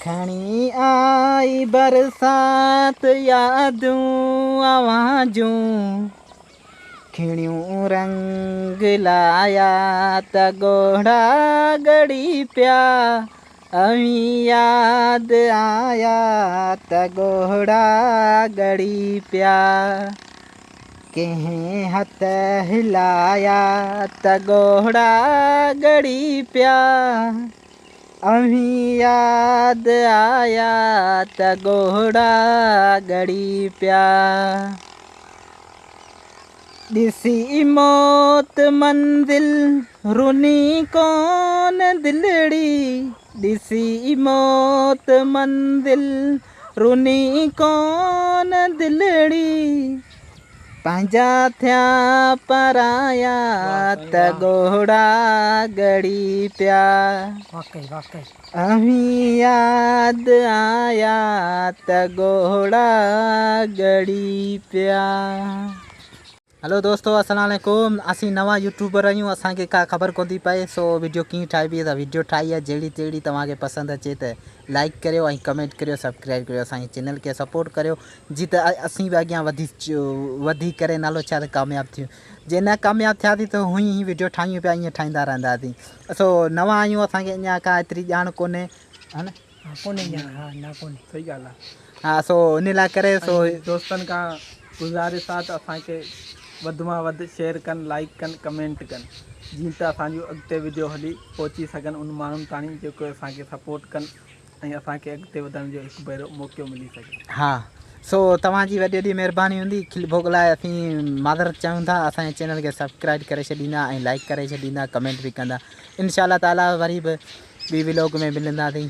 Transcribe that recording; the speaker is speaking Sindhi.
کڻي آئي برسات يادون اوهان جون، کڻيون رنگ لايا ته ڳوڙها ڳڙي پيا، اوهين ياد آيا ته ڳوڙها ڳڙي پيا، ڪنهن هٿ هلايا ته ڳوڙها ڳڙي پيا، اوهين ياد آيا ته ڳوڙها ڳڙي پيا. ڏسي موت منزل رني ڪون دلڙي، ڏسي موت منزل رني ڪون دلڙي، پنهنجا ٿيا پرايا ته ڳوڙها ڳڙي پيا، اوهين ياد آيا ته ڳوڙها ڳڙي پيا. هلو دوستو السلام عليڪم، اسين نوان يوٽيوبر آهيون، اسان کي ڪا خبر ڪون ٿي پئي، سو ويڊيو ڪيئن ٺاهبي، اسان ويڊيو ٺاهي آهي جهڙي تهڙي، توهان کي پسند اچي ته لائڪ ڪريو ۽ ڪمينٽ ڪريو، سبسڪرائب ڪريو، اسان جي چينل کي سپورٽ ڪريو، جي ته اسين به اڳيان وڌي وڌي ڪري نالو ڇا ته ڪامياب ٿيون، جي نه ڪامياب ٿياسين ته هونئن ئي ويڊيو ٺاهيون پيا ائين ٺاهيندا رهنداسين. سو نوان آهيون، اسان کي اڃا ڪا ايتري ڄاڻ ڪونهي ها نه؟ ها ڪونهي ڄاڻ، ها نه ڪونهي. صحيح ڳالهه آهي. ها سو ان لاء ڪري سو ۽ دوستن کان گذارش آ ته اسان کي وڌ مان وڌ شيئر ڪن، لائيڪ ڪن، ڪمينٽ ڪن جيئن ته اسان جون اڳتي وڊيو هلي پهچي سگهن ان ماڻهن تاڻي جيڪو اسان کي سپورٽ ڪن ۽ اسان کي اڳتي وڌڻ جو هڪ ڀيرو موقعو ملي سگهي. ها سو توهان جي وڏي وڏي مهرباني هوندي. کل ڀوڳ لاء اسين معذرت چاهيون ٿا. اسان جي چينل کي سبسڪرائب ڪري ڇڏيندا ۽ لائيڪ ڪري ڇڏيندا، ڪمينٽ به ڪندا. انشاء الله تعالي وري به ٻي ولاگ ۾ ملنداسين.